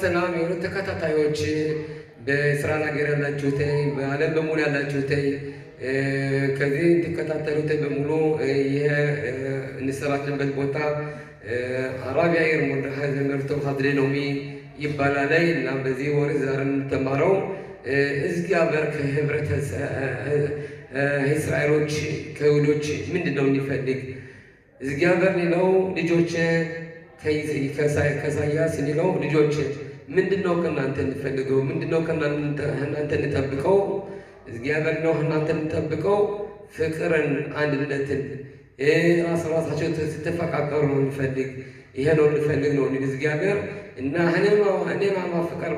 ሰላም የሆኑ ተከታታዮች፣ በእስራኤል ሀገር ያላችሁት፣ በዓለም በሙሉ ያላችሁት፣ ከዚህ እንዲከታተሉት በሙሉ፣ ይሄ እንሰራችንበት ቦታ הרב ያይር ሞርደኻይ ዘመርቶ ካድሬ ይባላል እና በዚህ ወር ዛሬ የምንተማረው እግዚአብሔር ከህብረተ እስራኤሎች ከይሁዶች ምንድን ነው የሚፈልግ? እግዚአብሔር ሌላው ልጆች ከኢሳያስ ሌላው ልጆች ምንድን ነው ከእናንተ እንፈልገው? ምንድን ነው ከእናንተ እንጠብቀው? እግዚአብሔር ነው እናንተ እንጠብቀው ፍቅርን፣ አንድነትን፣ ራስ ራሳቸው ስትፈቃቀሩ ነው እንፈልግ። ይሄ ነው እንፈልግ ነው እግዚአብሔር። እና እኔን ማፈቀር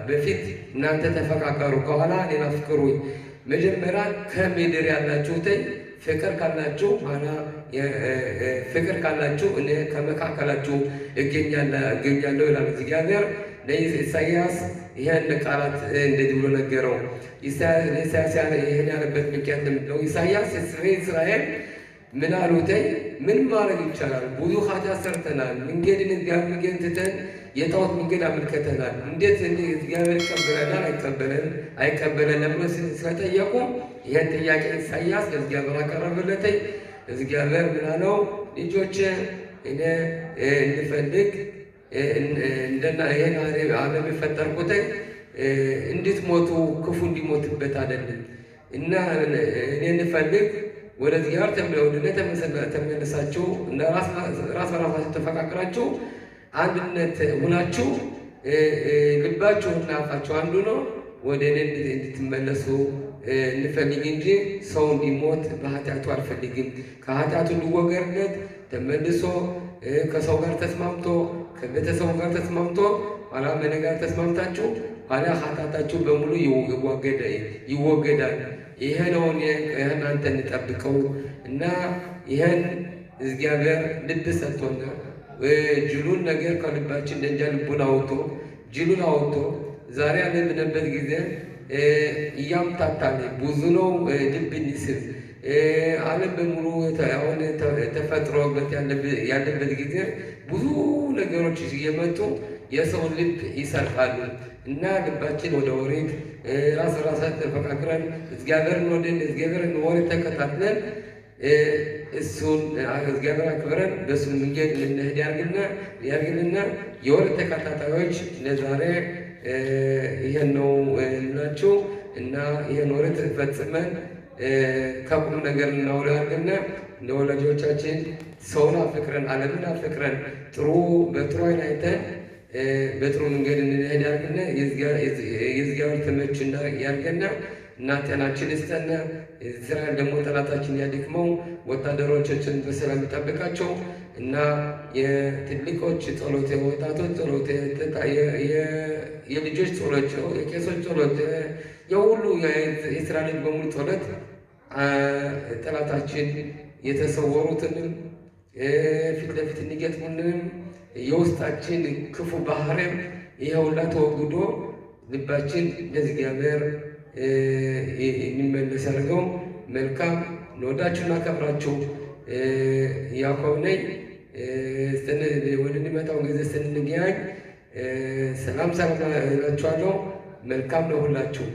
በፊት እናንተ ተፈቃቀሩ፣ ከኋላ እኔን አፍቅሩኝ። መጀመሪያ ከምድር ያላችሁትን ፍቅር ካላችሁ ኋላ ፍቅር ካላችሁ እኔ ከመካከላችሁ እገኛለሁ ይላል እግዚአብሔር። ለኢሳያስ ይህን ቃላት እንደዚህ ብሎ ነገረው። ኢሳያስ ይህን ያለበት ምክንያት ለምንድን ነው? ኢሳያስ እስራኤል ምን አሉተኝ? ምን ማድረግ ይቻላል? ብዙ ኃጢአት ሰርተናል። መንገድን እግዚአብሔር መንገድን ትተን የጣዖት መንገድ አመልከተናል። እንዴት እግዚአብሔር ይቀበለናል? አይቀበለንም ብሎ ስለጠየቁ ይህን ጥያቄ ኢሳያስ ለእግዚአብሔር አቀረበለተኝ። እግዚአብሔር ምን አለው? ልጆች እኔ እንፈልግ እንደና ይሄን ዓለም የፈጠርኩት እንድትሞቱ ክፉ እንዲሞትበት አይደለም፣ እና እኔ እንፈልግ ወደ እግዚአብሔር ተመለሳችሁ እና ራስ በራሳችሁ ተፈቃቅራችሁ አንድነት ሁናችሁ ልባችሁና አፋችሁ አንዱ ነው፣ ወደ እኔ እንድትመለሱ እንፈልግ እንጂ ሰው እንዲሞት በኃጢአቱ አልፈልግም። ከኃጢአቱ እንዲወገድለት ተመልሶ ከሰው ጋር ተስማምቶ፣ ከቤተሰቡ ጋር ተስማምቶ፣ ኋላ መኔ ጋር ተስማምታችሁ ኋላ ኃጢአታችሁ በሙሉ ይወገዳል። ይሄ ነው እናንተ እንጠብቀው። እና ይሄን እግዚአብሔር ልብ ሰጥቶና ጅሉን ነገር ከልባችን ደንጃ ልቡን አውጥቶ፣ ጅሉን አውጥቶ ዛሬ ያለንበት ጊዜ እያምታታል ብዙ ነው። ልብ እንስብ ዓለም በሙሉ አሁን ተፈጥሮበት ያለበት ጊዜ ብዙ ነገሮች እየመጡ የሰውን ልብ ይሰርቃሉ። እና ልባችን ወደ ኦሪት ራስ ራሳችን ተፈቃቅረን እግዚአብሔርን ወደን እግዚአብሔርን ወሬ ተከታትለን እሱን እግዚአብሔር አክብረን በእሱ መንገድ እንድንሄድ ያርግልና። የወር ተከታታዮች ለዛሬ ይሄን ነው የምላችሁ። እና ይሄን ወሬ ፈጽመን ከቁም ነገር እናውለው ያርግና። እንደ ወላጆቻችን ሰውን አፍቅረን፣ ዓለምን አፍቅረን፣ ጥሩ በጥሩ አይን አይተን በጥሩ መንገድ እንድንሄድ ያርግና። የእግዚአብሔር ተመች ያርገና እና ጤናችን ይስጠን። እስራኤል ደግሞ ጠላታችን ያድክመው፣ ወታደሮቻችን በሰላም ይጠብቃቸው። እና የትልቆች ጸሎት፣ የወጣቶች ጸሎት፣ የልጆች ጸሎት፣ የቄሶች ጸሎት፣ የሁሉ የእስራኤል ልጅ በሙሉ ጸሎት ጠላታችን የተሰወሩትንም ፊት ለፊት እንዲገጥሙንም የውስጣችን ክፉ ባህሪም ይሄ ሁላ ተወግዶ ልባችን ለእግዚአብሔር የሚመለስ አድርገው። መልካም እንወዳችሁ እናከብራችሁ ያዕቆብ ነኝ። ወደሚመጣው ጊዜ ስንገናኝ ሰላም ሰላም እላችኋለሁ። መልካም ነው ሁላችሁ።